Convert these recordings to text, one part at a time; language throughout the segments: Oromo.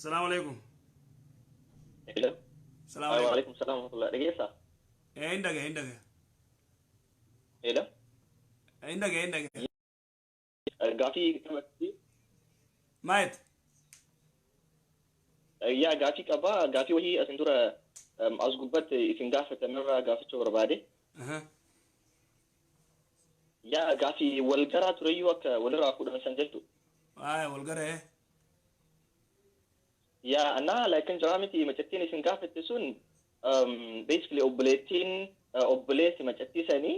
Salaamu alaikum. Hello. Salaamu alaikum. Waalaikum salaam warahmatullahi. Dhageessaa? Ee, hin dhagaye, hin dhagaye. Hello. Hin dhagaye, hin dhagaye. Gaafii qabatti. Maayet. Yaa, gaafii qabaa. Gaafii wahii asin dura as gubbatti isin gaafatan irraa gaafachuu barbaade. Yaa, gaafii wal garaa tureyyuu akka walirraa fuudhan san jettu. Waaya wal garee. Yaa, anaa like jiraa miti, macattiin isin gaafatte sun basically obboleettiin obboleessi macattii sanii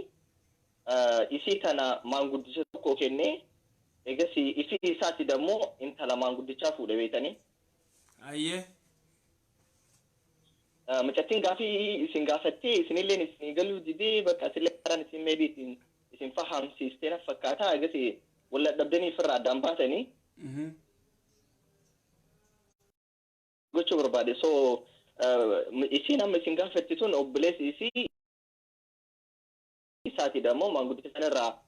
isii kana maanguddicha tokko kennee, egas ifii isaati dammoo intala maanguddichaa fuudhe, beetanii. Ayyee. Macattiin gaafii isin gaafattee isinilleen isin galuu didee, bakka asillee karaan isin maybe isin fahamsiistee na fakkaata, egas wal dadhabdanii ofirraa addaan baatanii gochuu barbaade. So isiin amma isin gaafatti sun obboleessi isii isaati dammoo maanguddicha sanarraa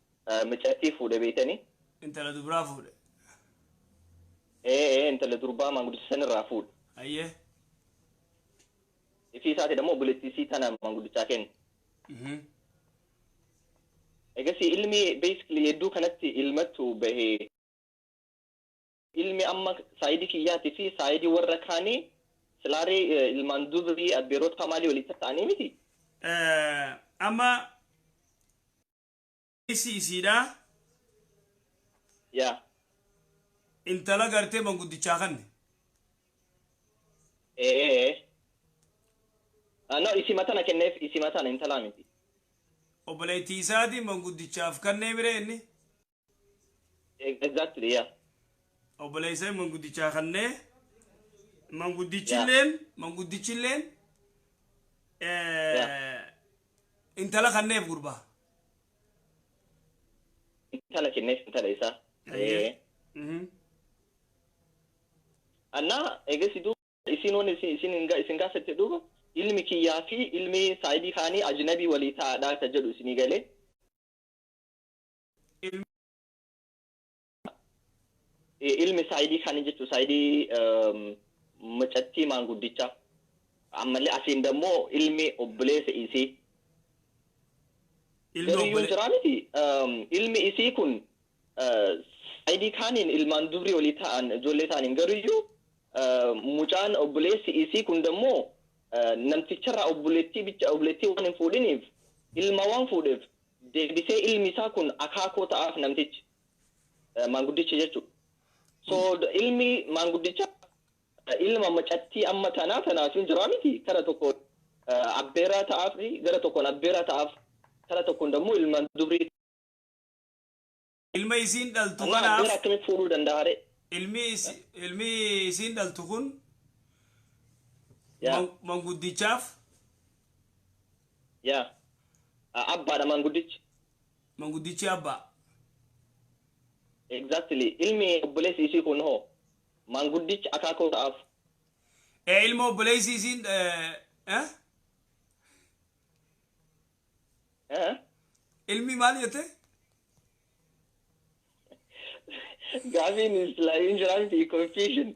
macattii fuudhe, beetanii. Intala dubaraa fuudhe. Ee, intala durbaa maanguddicha sanarraa fuudhe. Ayyee. Ifii isaati dammoo obboleettii isii tana maanguddichaa kenne. Egasii ilmi basically hedduu kanatti ilmattu bahee, ilmi amma side kiyyaatii fi side warra kaanii silaaree ilmaan dubrii abbeerota maalii walitti ta'anii miti. Amma isi isiidha. Yaa. Intala gartee manguddichaa kanne. Ee. No, isima tana kenneef, isima tana, intalaa miti. Obboleettii isaatii manguddichaaf kannee bire inni. Exactly, yeah. Obboleessa manguddichaa kannee, manguddichilleen intala kanneef gurbaa. Intala kenneef, intala isaa. Ayyee. Annaa eegasi duuba isin wanni isin gaafatte duuba ilmi kiyyaa fi ilmi side kaanii ajnabii walii ta'aadha ka jedhu isinii galee. Ilmi Ilmi side kaanii jechuun side macattii maanguddichaa. Ammallee asiin dammoo ilmi obboleessa isii. Ilmi Garuu obbole jiraa miti, ilmi isii kun side kaaniin ilmaan dubrii walii ta'an, ijoollee ta'aniin, garuyyuu mucaan obboleessi isii kun dammoo namticharraa obboleettii bicha, obboleettii waan hin fuudhiniif, ilma waan fuudheef, deebisee ilmi isaa kun akaakoo ta'aaf namtichi maanguddichi jechuudha. So ilmi maanguddicha ilma macattii amma tanaa tanaaf hin jiraa miti, kara tokko abbeeraa ta'aaf, gara tokkoon abbeeraa ta'aaf, kara tokkoon dammoo ilmaan dubrii. Ilma isiin dhaltu Amma abbeeraa kanaaf akkamitti fuudhuu danda'a ree? Ilmi isiin dhaltu kun Yaa. Manguddichaaf Yaa. Abbaadha maanguddichi. Manguddichi abbaa. Exactly. Ilmi obboleessi isii kun hoo maanguddichi akaakoo ta'aaf. Ee, ilma obboleessi isiin eh? Eh? Ilmi maal jette? Gaafiin is like hin jiraa miti, confusion.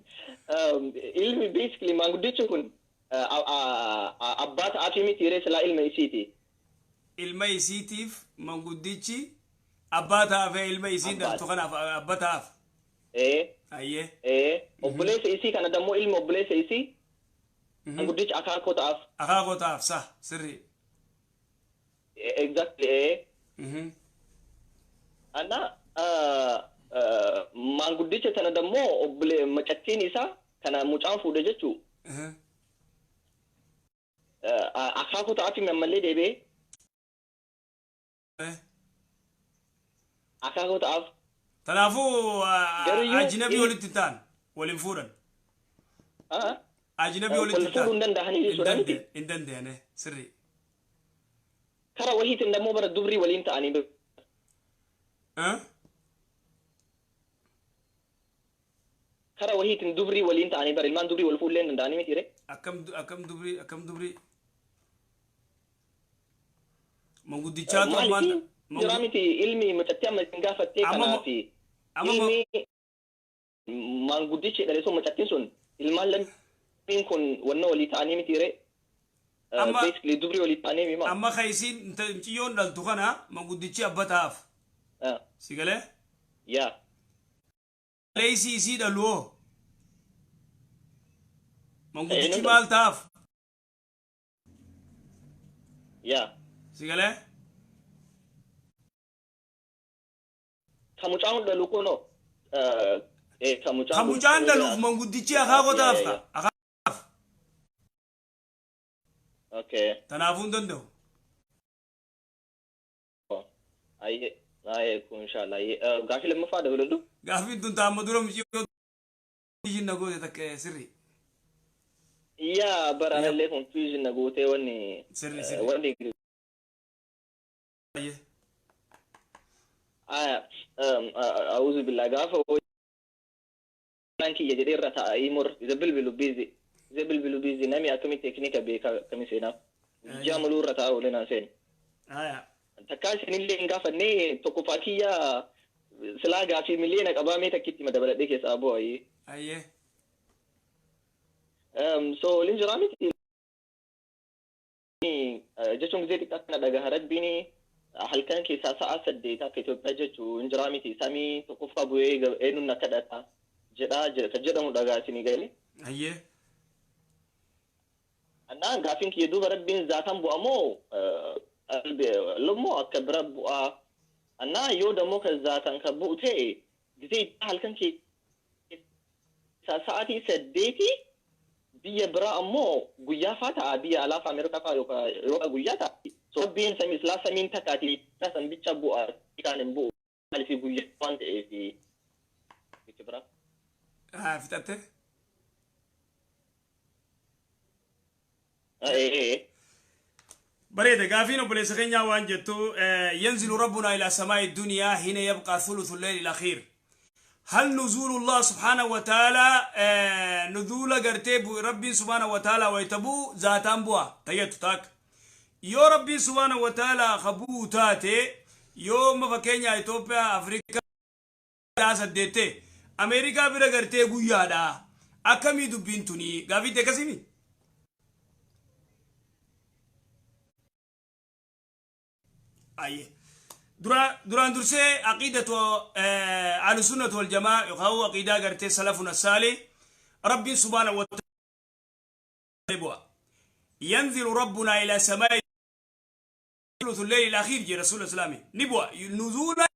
Ilmi basically maanguddichi kun abbaa ta'aafii miti ree silaa ilma isiiti? Ilma isiitiif manguddichi abbaa ta'aaf, ilma isiin Abbaa. dhaltu kanaaf abba ta'aaf. Ee. Ayyee. Ee, obboleessa isii kana dammoo, ilma obboleessa isii, maanguddichi akaakoo ta'aaf. Akaakoo ta'aaf, sa sirrii. Exactly, ee. Anna maanguddicha tana dammoo obbole macattiin isaa kana mucaan fuudhe jechuu akaakoo ta'aaf ammallee deebi'ee akaakoo ta'aaf. Kanaafuu Garuyyuu ajnabii walitti hin ta'an, waliin fuudhan. Ah, Ajnabii walitti wal hin ta'an. fuudhuu hin danda'anii Hin jechuudha miti. danda'an, hin danda'an, sirrii. Kara wahiitiin dammoo bara dubrii waliin ta'anii. Eh? Kara wahiitiin dubrii waliin ta'anii bara ilmaan dubrii wal fuudhuu hin danda'anii miti ree? Akkam dubrii, akkam dubrii? Manguddichaatu ammaan Maaliif jira miti, ilmi macattii amma isin gaafattee Amma kanaa fi amma ilmi maanguddichi dhale sun, macattiin sun Ilmaan lammiin kun wanna walii ta'anii miti ree? Amma Basically dubri walii ta'anii mima. Amma ka isiin mucayyoon dhaltu kana manguddichi abba ta'aaf. Si galee? Yaa. Leesii isii dhalu hoo? Manguddichi Eenyuun maal ta'aaf? Yaa. Si galee? Ka mucaan dhalu kunoo. Ka mucaan Ka mucaan dhaluuf manguddichi akaakoo ta'aaf ka. Akaaf. Okay. Tanaafuu hin danda'u. Ayyee. Ayyee kun inshallah. Ayyee. Gaafii lammaffaa dabaladhu. Gaafiin tun taa'amma dura mucayyoo ishiin na goote takka sirri. Yaa, baraanallee confusion na gootee wanni. Sirri sirri. Wanni. Ayyee. Aya. A'uuzu billah, gaafa naan kiyya jedhee irra ta'a imor isa bilbilu busy. Isa bilbilu busy, nami akkamitti teeknika beeka akkami seenaa. Guyyaa muluu irra ta'a oolee naan seeni. Aya. Takkaa isinillee hin gaafannee tokkoffaa kiyya silaa gaafii miliyoona qabaamee takkitti ma dabaladhee keessaa bu'aa. Ayyee. So waliin jiraa miti jechuun gisee xiqqaa kana dhagaha, Rabbiin halkan keessaa sa'a 8 akka Itoophiyaa jechuu hin jiraa miti, samii tokkoffaa bu'ee eenyuun na kadhata jedhaa kan jedhamu dhagaa isinii galee. Ayyee. Annaan gaafiin kiyya duuba, Rabbiin zaataan bu'a moo moo akka bira bu'aa? Annaa yoo dammoo kan zaataan kan bu'u ta'e, gisee halkan keessaa sa'aatii 8 biyya biraa ammoo guyyaa faa ta'a, biyya alaa faa, Ameerikaa faa yookaan yeroo guyyaa ta'a. So Rabbiin samii islaa samiin takkaati san bicha bu'a, kaan hin bu'u, maaliif guyyaa waan ta'eef jecha biraa. Haa, fixatte. Ee. Bareeda. Gaafiin obboleessa keenyaa waan jettu, ينزل ربنا إلى سماء الدنيا حين يبقى ثلث الليل الأخير، هل نزول الله سبحانه وتعالى نزول gartee ربي سبحانه وتعالى wayta bu'u zaataan bu'a tayyattu taak yoo Rabbii سبحانه وتعالى ka bu'u taate, yoo amma fakkeenya Itoophiyaa Afrikaa 8 Ameerikaa bira gartee guyyaadha, akkamii dubbiin tuni? Gaafiitti akkasimi. Ayyee. Duraan dursee aqiidatu ahlusunnatu wal jamaa yookaan aqiidaa gartee salafuna saalih, Rabbiin سبحانه وتعالى bu'a. ينزل ربنا إلى سماء ثلث الليل الأخير جي رسول الإسلام ni bu'a نزولا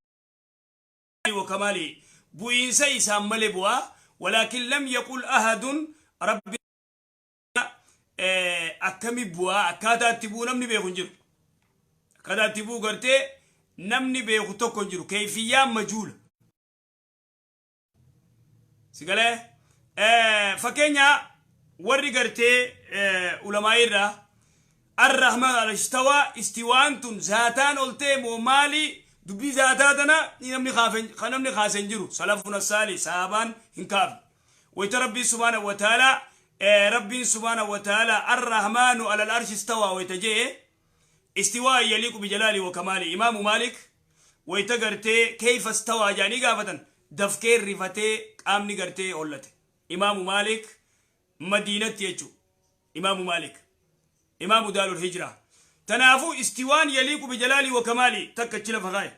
وكماله bu'iinsa isaan malee bu'a. ولكن لم يقل أحد ربي akkami bu'a, akkaataa itti bu'u namni beeku hin jiru. Akkaataa itti bu'u gartee namni beeku tokko hin jiru. Keeyfiyyaan majhuula. Si galee? Fakkeenya warri gartee ulamaa irraa الرحمن على العرش استوى, istiwaan tun zaataan ol ta'e moo maali? Dubbii zaataa tana namni kaase hin jiru. Salafuna saali sahabaan hin kaafne. Wayita Rabbii سبحانه وتعالى, Rabbiin سبحانه وتعالى الرحمن على العرش استوى wayita jee, استواء يليق بجلاله وكماله. Imaamu Maalik wayita gartee كيف استوى jaanii gaafatan, dafkee rifatee qaamni gartee hollate. Imaamu Maalik Madiinatti jechuu, Imaamu Maalik imaamu دار الهجرة. Tanaafuu istiwaan يليق بجلاله وكماله takka achi lafa kaa'e.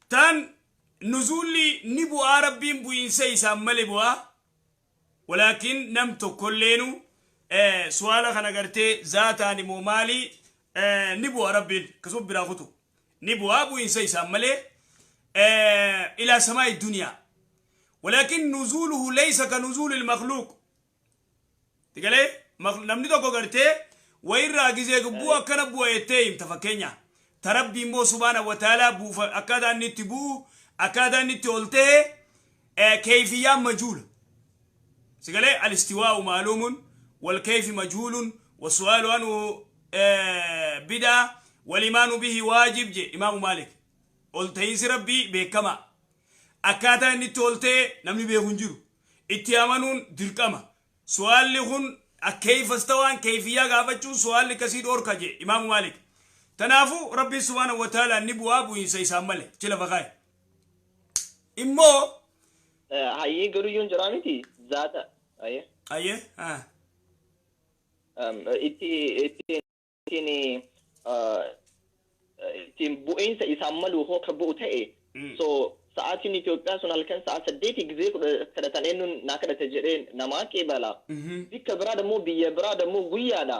Tan nuzuulli ni bu'aa, Rabbiin bu'iinsa isaan malee bu'aa. ولكن nam tokkolleenu su'aala kana gartee zaataan immoo maali ni bu'a Rabbiin akkasuma biraa kutu ni bu'aa bu'iinsa isaan malee إلى سماء الدنيا، ولكن نزوله ليس كنزول المخلوق. Tigalee namni tokko gartee wayirraa gizee gubbuu akkana bu'a jettee himta. Fakkeenya ta Rabbi immoo سبحانه وتعالى buufa, akkaataa inni itti bu'u, akkaataa inni itti ol ta'e keeyfiyyaan majhuula. Sigalee? الاستواء معلوم والكيف مجهول والسؤال عنه بدعة والإيمان به واجب je Imaamu Maalik. Ol ta'iinsi Rabbii beekama, akkaataa inni itti ol ta'e namni beeku hin jiru, itti amanuun dirqama. Su'aalli kun كيف استوى n keeyfiyyaa gaafachuun su'aalli akkasii dhoorka je Imaamu Maalik. Tanaafuu Rabbiin سبحانه وتعالى ni bu'aa bu'iinsa isaan malee achi lafa kaa'e immoo. Hayyee, garuu yoon jiraa miti zaata. Hayyee. Ayyee. Ah. Itti ittiin ittiin bu'iinsa isaan malu hoo ka bu'u ta'e, so sa'aatiin Itoophiyaa sun halkan sa'a 8 gizee kadhatan eenyuun naa kadhate jedhee namaa qeebala. Bikka biraa dammoo, biyya biraa dammoo guyyaadha.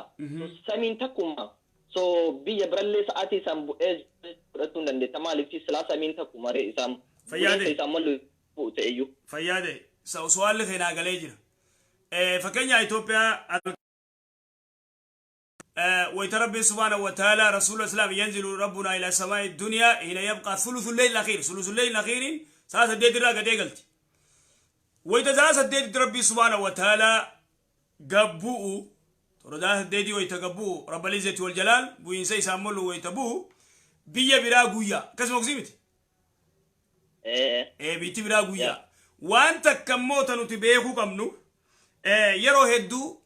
Samiin takkuma. So biyya birallee sa'aatii isaan bu'ee fudhachuu hin dandeetta. Maaliif silaa samiin takkuma ree isaan bu'iinsa isaan malu bu'u ta'eyyuu. Fayyaade, su'aalli keenyaa galee jira. Fakkeenya Itoophiyaa ويت ربي سبحانه وتعالى رسول الإسلام ينزل ربنا إلى سماء الدنيا حين يبقى ثلث الليل الأخير، ثلث الليل الأخير ساعة 8 راقة قلت ويت ساعة 8 ربي سبحانه وتعالى قبؤ ترى 8 ويتقبؤ رب العزة والجلال بوينسي سامولو ويتبوه بيا برا قويا كسمك زيمت إيه. بيتي برا قويا وانت كموتا نتبيهو كمنو yeroo hedduu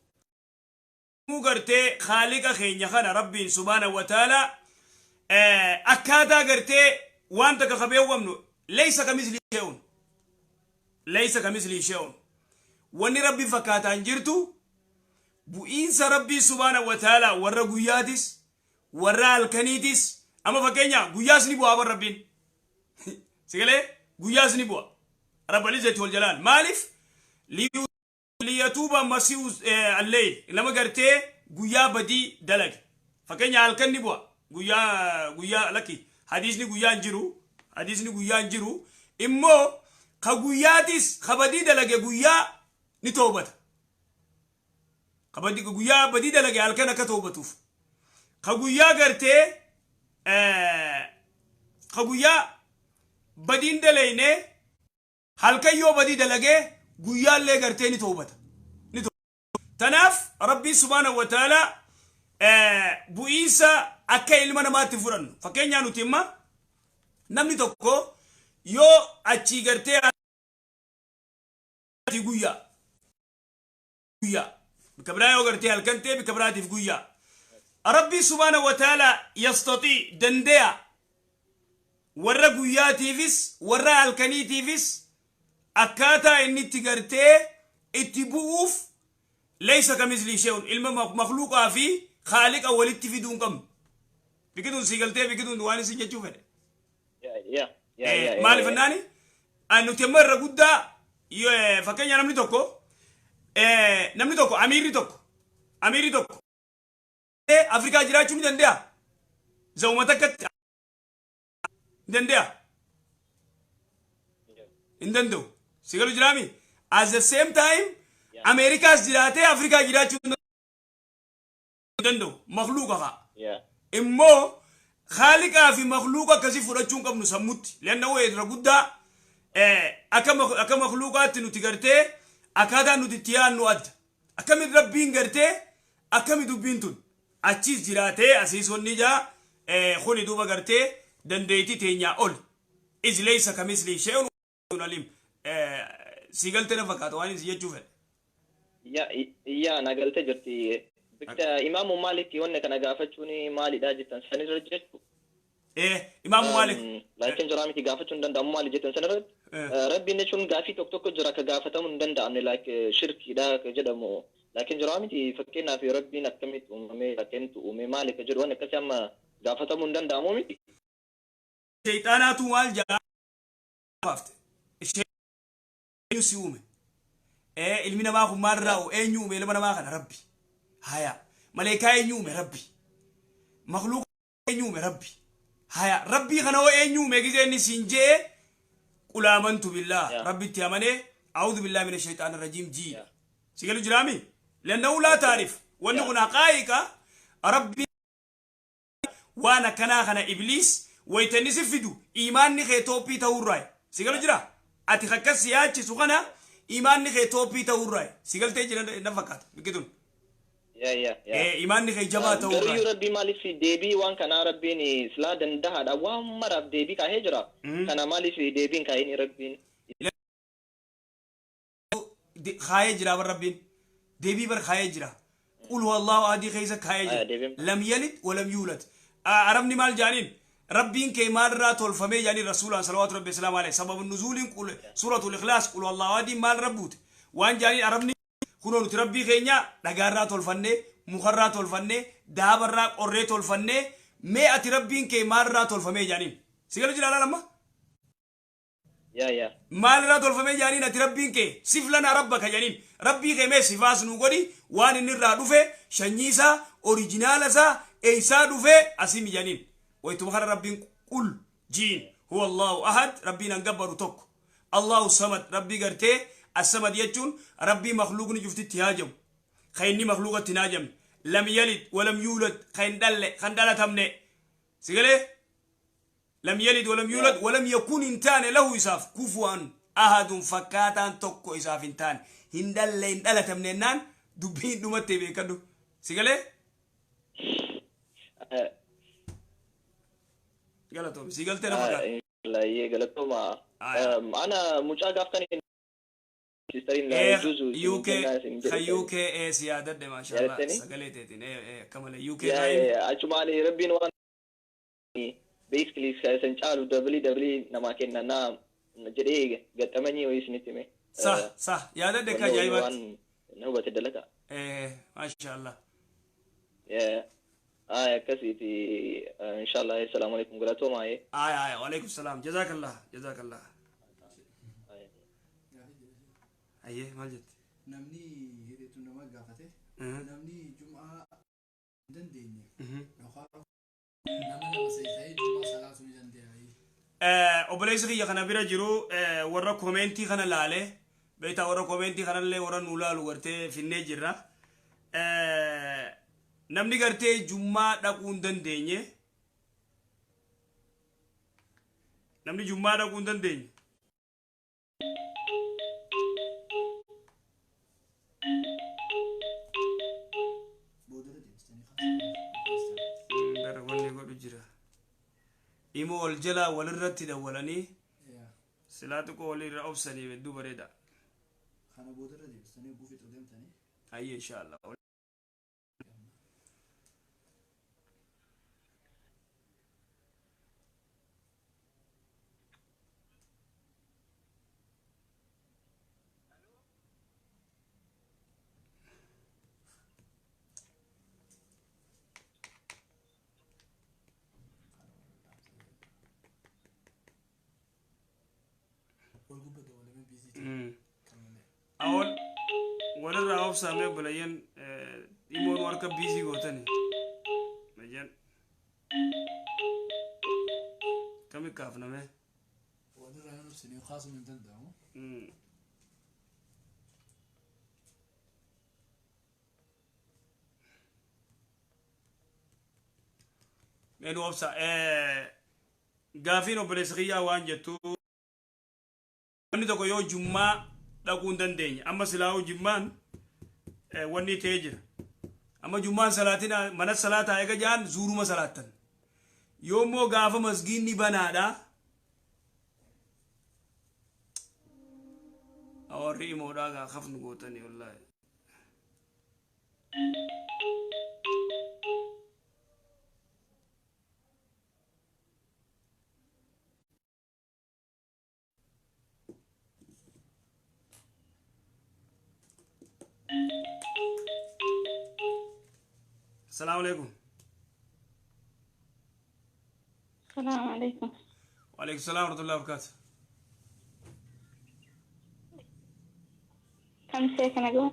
gartee Khaaliqa keenya kana Rabbiin subhaanahu wa ta'ala akkaataa gartee waan takka kabeewwamnu laysa kamislii shay'un, laysa kamislii shay'un. Wanni Rabbi fakkaataan jirtu bu'iinsa Rabbii subhaanahu wa ta'ala warra guyyaatis warra halkaniitis. Amma fakkeenya guyyaas ni bu'aa bar Rabbiin sigalee guyyaas ni bu'a Rabbal izzati wal jalaal. Maaliif? Liyatuuba masiihu allee nama gartee guyyaa badii dalage. Fakkeenya halkan ni bu'a, guyyaa guyyaa lakki hadiisni guyyaa hin jiru, hadiisni guyyaa hin jiru. Immoo ka guyyaatis ka badii dalage guyyaa ni toobata. Ka guyyaa badii dalage halkan akka toobatuuf, ka guyyaa gartee ka guyyaa badiin dalayne halkan yoo badii dalagee guyyaallee gartee ni toobata. Tanaaf Rabbiin subhaanahu wa ta'ala bu'iinsa akka ilma namaatti fudhannu. Fakkeenyaa nuti imma namni tokko yoo achii gartee guyyaa guyyaa bikka biraa yoo gartee halkan ta'e bikka biraatiif guyyaa. Rabbiin subhaanahu wa ta'ala yastatii dandeya warra guyyaatiifis warra halkaniitiifis akkaataa inni itti gartee itti bu'uuf. Laysa kamislii shay'un. Ilma makluuqaa fi Khaaliqa walitti fiduu hin qabnu. Biqiltuun sii galtee? Biqiltuun waan isin jechuu fedhe. Maaliif ennaani nuti amma irra guddaa fakkeenya namni tokko amiirri tokko Afrikaa jiraachuu ni danda'a. Zawuma takkatti ni danda'a? Hin danda'u. Si galu jiraami? At the same time Ameerikaas jiraatee Afrikaa jiraachuu hin danda'u. Makluuqa kaa. Immoo Khaaliqaa fi makluuqa akkasii fudhachuu hin qabnu sammutti. Leanna irra guddaa akka makluuqaatti nuti gartee akkaataa nuti itti yaadnu adda. Akkamitti Rabbiin gartee akkami dubbiin tun achiis jiraatee asiis wanni jaa kuni duuba gartee dandeettii teenyaa ol. Iz laysa kamislii shay'un alim. Si galtee na fakkaata waan isin jechuu fedhe. Yaa, na galtee jirti. Bikta Imaamu Maalik wanna kana gaafachuun maalidha jettan sanirra jechu. Imaamu Maalik. Laakiin jiraa miti gaafachuu hin danda'amu maali jettan sanirratti. Rabbiin jechuun gaafii tokko tokko jira ka gaafatamuu hin danda'amne, like shirkiidha ka jedhamu. Laakiin jiraa miti, fakkeenyaaf Rabbiin akkamitti uumame, akkamitti uume, maali ka jedhu waan akkasii amma gaafatamuu hin danda'amu miti. Shayxaanaatu maal jaa baafte? Eenyu si uume? Ilmi namaa kun maalirraa eenyu uume ilma namaa kana? Rabbi. Haya. Maleekaa eenyu uume? Rabbi. Makluuqa eenyu uume? Rabbi. Haya. Rabbii kana hoo eenyu uume gisee inni siin jee qul aamantu billaah. Rabbitti amanee a'uudhu billahi mina shayxaani rajiim jii. Si galu jiraami? Lannahu laa taarif. Wanni kun haqaa'iqa Rabbi waan akkanaa kana Ibliis wayita inni si fidu imaanni kee toophii ta'uurraa si galu jira. Ati akkas si yaachisu kana imaanni kee toophii ta'uurraa si galtee jira na fakkaata biqiltuun. Yaa. Imaanni kee jabaa Garuyyuu ta'uurraa. Rabbii maaliif deebii waan kanaa Rabbiin silaa dandahaadha waan maraaf deebii kaahee jira. Kana maaliif deebiin kaahini Rabbiin? Kaayee jira bar Rabbiin. Deebii bar kaayee jira. Qul huwa Allahu ahadii keessa kaayee Aya, jira. Deebiin. Lam yalid walam yuulad. Arabni maal jaaniin? Rabbiin kee maalirraa tolfamee jaaniin rasuulaan salawaatu Rabbi salaamu alayhi. Sababa nuzuuliin qul suuratul Ikhlaas qul huwa Allahu ahadii maal rabbuute? Waan jaaniin Arabni Kunoo nuti rabbii keenya dhagaarraa tolfannee, mukarraa tolfannee, daabarraa qorree tolfannee, mee ati rabbiin kee maalirraa tolfamee jaaniin. Si galu jira lama? Yaa yaa. Maalirraa tolfamee jaaniin ati rabbiin kee sif lanaa rabbaka jaaniin. Rabbii kee mee sifaas nu godhi waan inni irraa dhufe shanyii isaa original isaa eeysaa dhufe asii jaaniin. Wayituma kana rabbiin qul jiin huwa Allahu ahad rabbiin hangabbaru tokko. Allahu samad rabbii gartee as-samad jechuun rabbii makhluuqni cuftitti haajamu. Kan inni makhluuqatti hin haajamne. Lam yalid walam yuulad kan hin dhalle kan dhalatamne. Sigalee? Lam yalid walam yuulad walam yakun hin taane lahu isaaf kufuwan ahadun fakkaataan tokko isaaf hin taane. Hin dhalle hin dhalatamne jennaan dubbiin dhumattee beekadhu. Sigalee? Galatoom. Sigaltee na fakkaata. Inshallah galatooma. Ana mucaa gaaf kan sisteriin juzu UK kan UK si yaadadhe maashaallah sagalee teetiin akka malee UK achumaan rabbiin waan basically san caalu dabalii dabalii namaa kenna naa jedhee gaxamanii wayii isinitti hime. Sah sah yaadadhe akka ajaa'ibaatti. Waan na hubate dalagaa. Maashaallah. Ay akkasiiti inshallah assalaamu alaikum galatooma. Ay ay waalaikum salaam jazakallah jazakallah. Ayyee maal jette? Namni hiriirtu nama gaafate namni jum'aa hin dandeenye yookaan nama lama ta'ee jum'aa salaatuu ni danda'a. Obboleessi kiyya kana bira jiru warra comment kana laale beektaa warra comment kanallee warra nu laalu gartee finnee jirra. Namni gartee jummaa dhaquu hin dandeenye namni jummaa dhaquu hin dandeenye. Gara wanni godhu jira. Dhimma wal jalaa walirratti dawwalanii silaa xiqqoo walirra obsanii hedduu bareeda. Kana boodarra deebistanii gufii deemtanii. Ayyee inshallah. Awwal walirraa obsaamee obboleeyyan dhimmoon harka busy gootani. Mayyan. Kami kaafname? Walirraa yoo obsanii kaasuun hin danda'amu. Meenu obsa. Gaafiin obboleessa kiyyaa waan jettu wanni tokko yoo jummaa dhaquu hin dandeenye amma silaa'uu jummaan wanni ta'ee jira. Amma jummaan salaatina mana salaataa eega ja'an zuuruma salaattan. Yoo immoo gaafa masgiinni banaadha. Warri imoodhaa gaa kafnu gootanii wallaahi. السلام عليكم. السلام عليكم. وعليكم السلام ورحمة الله وبركاته. كم ساكنة جو؟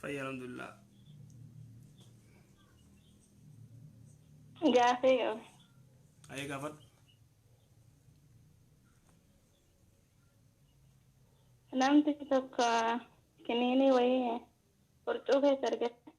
Fayya الحمد لله. Gaafii. Ayyee gaafadhu. Namti tokko kiniinii wayii furcuu keessa argate.